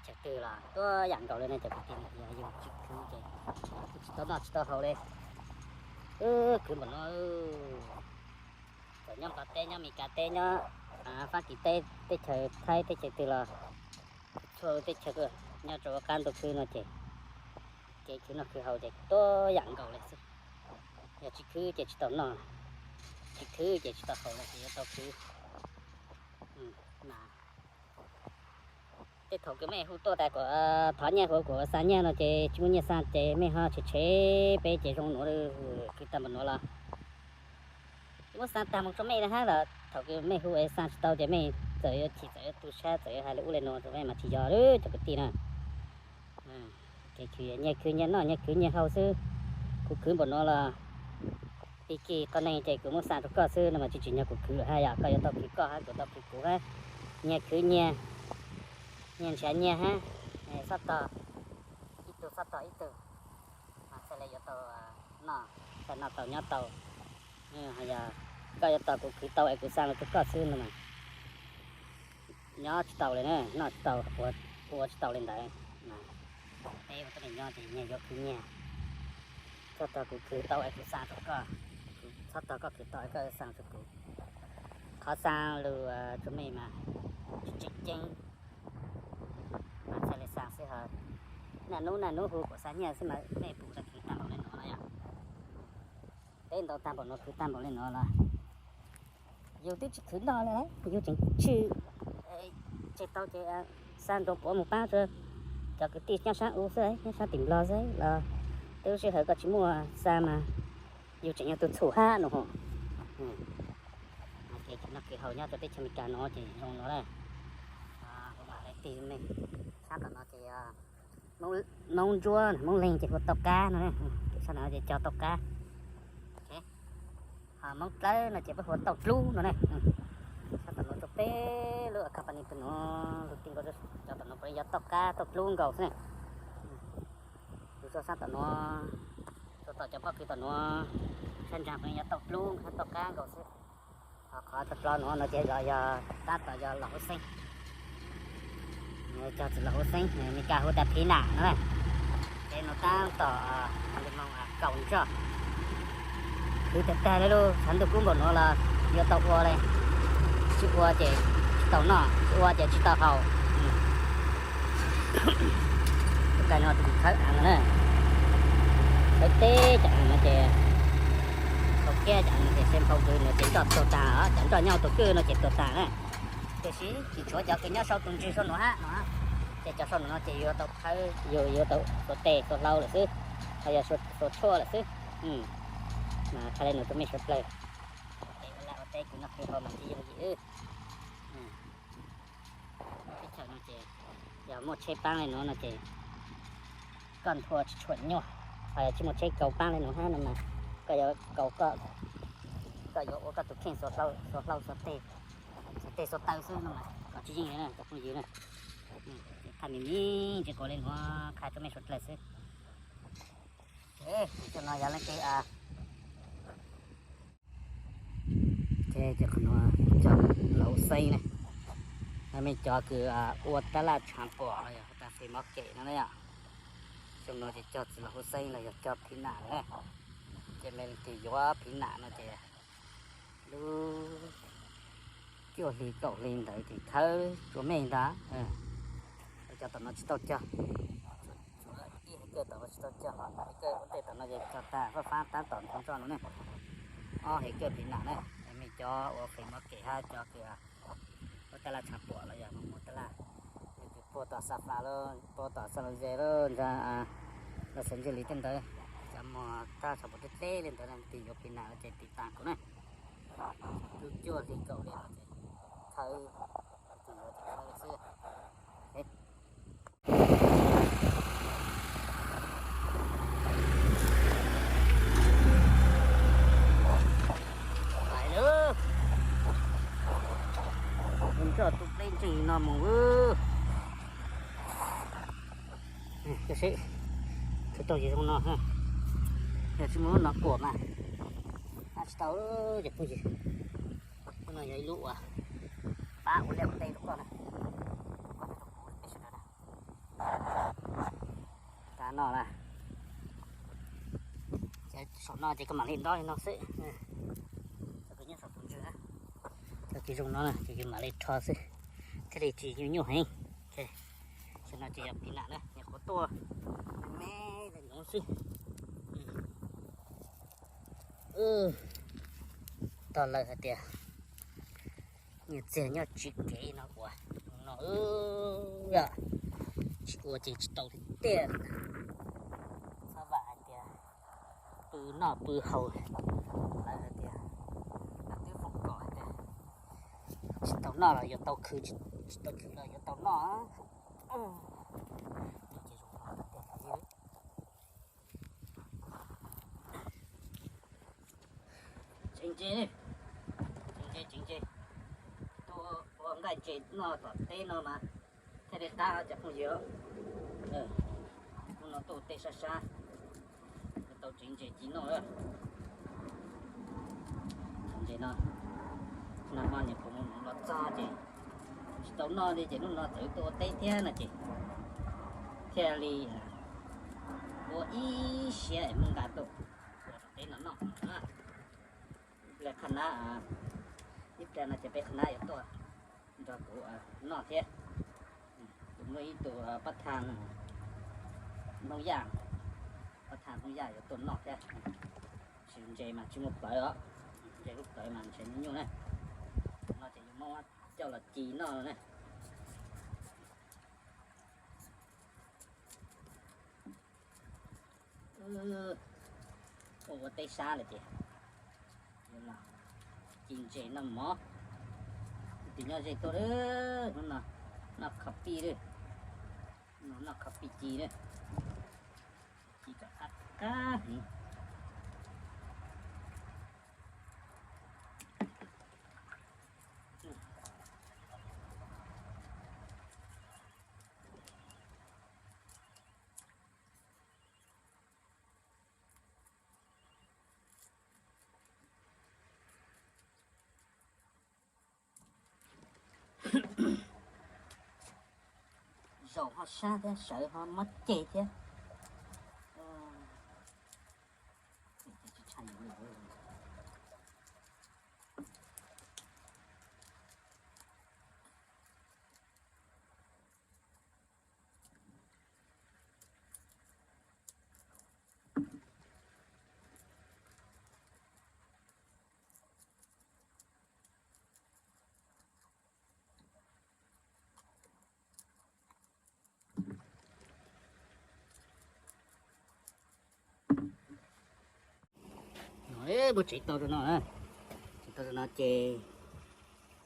Chaw twg los tuaj yam nkaus li no cov kwv tij, yog yus tsis khwv ces tsis tau noj tsis tau haus li. Khwv npaum no, txawm nyob Nplog teb, nyob Meskas teb, nyob Fab Kis teb, teb chaws Thaib, teb chaws twg los txhua teb chaws, nyob rau qab ntuj khwb no ces kev khwv noj khwv haus ces tuaj yam nkaus li xwb. Yog tsis khwv ces tsis tau noj, tsis khwv ces tsis tau haus los ces yuav tau khwv. Tej thaum kws mej hu tuaj tas kuv thov nyiaj, kuv xa nyiaj no ces tsis muaj nyiaj xa ces mej ho tshev tshev peb ces zoo nuav, khwv tag npaum nuav los tsis muaj xa tag mus rau mej hab los thaum kws mej hu es xa tsis tau ces mej txawm yuav chim txawm yuav tu sab txawm yuav hais li ub li nuav rau mej mas tsis yog cov kwv tij na. Ces nyiaj khwv nyiaj noj nyiaj khwv nyiaj haus xwb. Kuv khwv npaum nuav los pig kig qhov neeg ces kuv muab xa rau koj xwb no mas tsis tsim nyog kuv khwv lawm hab, yog koj yuav tau khwv koj hab kuv tau khwv kuv hab. Nyiaj khwv nyiaj, nyiaj nrhiav nyiaj hab, xob tog ib tug xob tog ib tug, mas txhaj le yuav tau noj, txhaj noj tau nyob tau. Yog koj yuav tau kuv khwv tau es kuv xa los rau koj xwb no mas nyob tsis tau li na, noj tsis tau, ua tsis tau li ntawd. Peb ua tuab neeg nyob ces nyiaj yuav khwv nyiaj, txhob tog kuv khwv tau es kuv xa rau koj, txhob tog koj khwv tau es koj xa rau kuv. Qhov xa lus rau mej mas tsis tseem ceeb, mas txhaj le xa xwb ho. Naj nub naj nub hu kuv xa nyiaj xwb mas mej pum tau khwv tag npaum li nuav no yog. Teb ntau tag npaum nuav khwv tag npaum li nuav los yus twb tsis khwv noj li, yus tseem tshwm tseg tau ces xa nroo quav mus paab rua cov kwv tij nyob saab u xwb, nyob saab tim Nplog xwb los tej lub sij hawm koj tsis muaj xa mas yus tseem yog tug txhum hab no. Ces noj khwv haus nyob rau teb chaws Amelikas nuav ces zoo nuav lawm. Kuv mam le tig mej saab tom no ces Moob Ntsuab, Moob Leeg ces hu tauj qab no, saab tom no ces cog tauj qab. Ho Moob Dlawb no ces peb hu tauj dlub no ne. Saab tom nuav rau peb lub company peg nuav lug ti nkaus, cov tom nuav puav leej yog tauj qab tauj dlub nkaus xwb. Lug rau saab tom nuav, rau tom cov pob kws tom nuav, saab ntsaa puav leej yog tauj dlub tauj qab nkaus xwb. Ho qhov tau dlua nuav no ces los yog tab tom yog los huv xeeb, cog txiv los huv xeeb, Meskas hu tas phiv nam no. Ces nuav tab tom li moos kaum ntsoj, khwv tag tag li lug, tshav ntuj kub npaum nuav los yuav tau ua li. Tsis ua ces tsis tau noj, tsis ua ces tsis tau haus. Tus kais no tus khawb av no na, khawb teb cov av no ces, tau kiab cov av no ces se nphau kws no ces nroj tuag tag, cov nroj nyob tus kwj no ces tuag tag na. Tiam sis tsis tshuav cov kws nyob sau tus ntswg sau nuav hab no, ces cov sau nuav no ces yuav tau khawb, yuav tau xuas tes xuas hlau lawm xwb, ho yog xuas tshuaj lawm xwb. Mas txhad le nuav rau mej suav dlawg, ua laj ua teb kws noj kws haus mas tsis yooj yim wb. Teb chaws no ces yog muaj tsheb paab le nuav no ces koj nthua tsis tshua nyuaj, ho yog tsis muaj tsheb kaus paab le nuav hab no mas koj yuav kaus, koj yuav ua koj tus kheej xuas hlau xuas tes, xuas tes xuas taw xwb no mas kom tsis yeej li na cov phooj ywg na. Thaij me me ntsis quas le nuav qha rua mej suav dlawg xwb. Cov no yog leej twg, ces qhov nuav cog los huv xeeb na, mej cov kws ua tab laj tshaav puam los yog tas fem mov kem no na yom. Xyoo no ces cog txiv los huv xeeb los yog cog phiv nam na. Ces mej leej twg yuav phiv nam no ces lub cuaj hli kaum hli ntawd ces khawb rua mej ntag. Cov tom no tsis tau cog, ib haiv kawg tom no tsis tau cog, haiv kawg ua ntej tom no ces cog tag fab fab tab tom ntxhov ntsoj no ne. Ob haiv kawg phiv nam na, mej cov ua fem mov kem hab cov kws ua tab laj tshaav puam los yog muag tab laj, puag tom Xa Flas lawm, puag tom San Jose lawm, nrag Los Angeles tej ntawd, cov muag tab tshaav puam dleb dleb li ntawd leej twg yuav phiv nam no ces tiv tas kuv na. Lub cuaj hli kaum hli no ces khawb, leej twg yuav ces khawb xwb. Lais lawm, ntsoj tu dleb ntseeg no mus. Koj saib, khwv tau ces zoo no, yog tsis muaj lub no kuam mas hab tsis tau cov phooj ywg. Lub no yog ib lub uas pab ua liaj ua teb rau koj na, rau koj thiab rau kuv peb sawv daws na. Tag no na, saum no ces koj mam li dob li no xwb. Cov kws nyob saum tus ntswg na, cov kws zoo no na ces kws mam li rho xwb, thiaj li tsis nyuaj nyuaj heev. Saum no ces yog pis nam na, nyuam qhuav tuaj me me li no xwb. Tog lawm hais tias nyias txiag nyob tsiv kev no ua no, tsis ua ces tsis tau tiag tiag. Txhob vam hais tias pw noj pw haus, lawv hais tias, lawv twb foom kom hais tias tsis tau noj los yuav tau khwv, tsis tau khwv los yuav tau noj. Tsev ntses, tsev ntses, tsev ntses. Tuaj ua nqaij ntses noj tom teb no mas thiaj li qab cov phooj ywg. Hnub no tuaj tej sab sab, tau tsev ntses ci noj. Ntses no, nag hmo nyuam qhuav mus los txog ces tsis tau noj li ces hnub no txawm tuaj ua teb thiab no ces thiaj li ua ib siab es muab nqa tuaj ua tom teb no noj. Ib pliag qhab nab, ib pliag no ces peb qhab nab yuav tuaj nrog kuv noj thiab. Kuv muaj ib tug pab thaj Hmoob Yaj, pab thaj Hmoob Yaj yuav tuaj noj thiab. Ntses mas tsis muaj plawv os, ntses lub plawv mas ntses nyuaj nyuaj na. No ces yuav muab coj los ci noj no na. Ua ua teb sab lawm ces ci ntses noj mov. Tus nyob ze tuaj, hnub no noj kho pij lawm, noj kho pij ci lawm. Ci kom qab qab heev. Zaum ho sab thiab, sawv ho mob ceg thiab. Muab tsev tau rau no, tsev tau rau no ces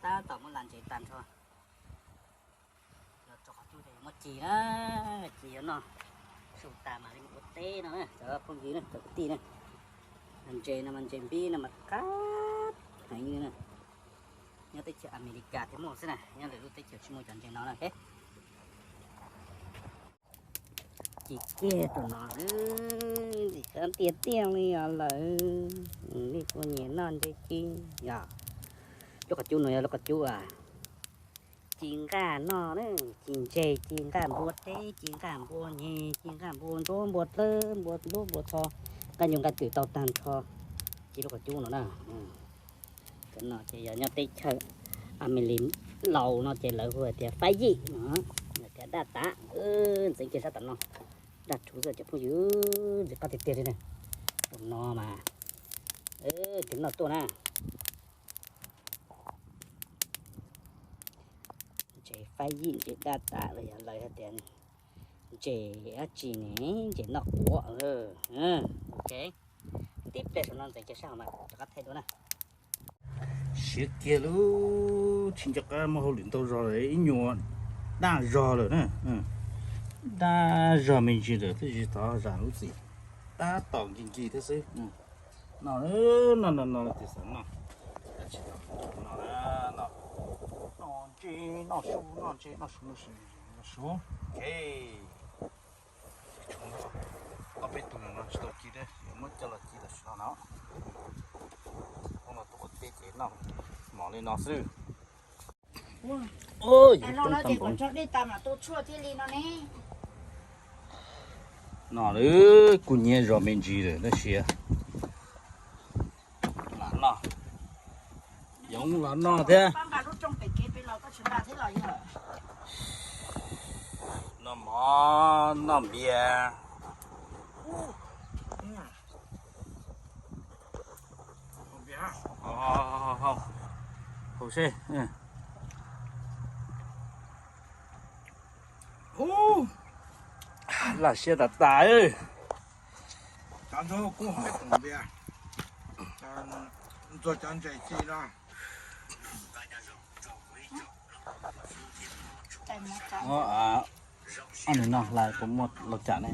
tab tom muab la ntses tag nrho. Los rau qhov cub ces yuav muab ci na, ci yuav noj su tas mam li mus ua teb no na cov phooj ywg na, cov kwv tij na. Ntses no mas ntses npib no mas qab heev li na. Nyob teb chaws Amelikas thiaj muaj xwb na, nyob lwm lub teb chaws tsis muaj cov ntses no na. Ci kiag rau no, ntxim qab tiag tiag li os lawm. Nej puas nyiam noj ntses ci? Yog, lub qhov cub no yog lub qhov cub ci nqaj noj na, ci ntses, ci nqaj npua teb, ci nqaj npua nyeg, ci nqaj npua ntsuab, npua dlawb, npua ntub, npua txho, nqaj nyuj nqaj twm tau tag nrho. Ci lub qhov cub no na. Cov no ces yog nyob teb chaws Amelikas laus no ces lawv hu hais tias faib yim no, tias daj tav, ntxeev kiag sab tom no. Daj rhuv xwb cov phooj ywg, ntxim qab tiag tiag li na. Tus no mas, tus noj tuaj na. Ntses faib yim, ntses daj tav los yog lawv hais tias ntses dab tsi ne, ntses noj quav. Ok, tib pliag saum no ntxeev kiag sab hauv mas rov qab thaij dua na. Siav kiag lub tsis nco qab muaj hauj lwm ntau zog lawm, ib nyuag daj zog lawm na. Daj zog me ntsis lawm thiaj tsis tau zam lub txim, tab tom nkig nkig thiab xwb. No, no, no, no, tus xav noj, tab sis no, no, noj ntses noj su, noj ntses noj su, noj su, noj su. Ok. Ob peb tug no tsis tau ci thiab, yuav muab coj los ci tam sim no na. Hnub no tuaj ua teb ces noj mov li no xwb. Ua, ces kom tso dej tas mam tu tshuaj thiaj li no ne. No kuj nyiab zog me ntsis lawm tab sis lam noj, yoov los noj thiab. Noj mov noj npias. Haus seb. Laj siab tas tas. Ob nws no hlais puas muaj los cam ne?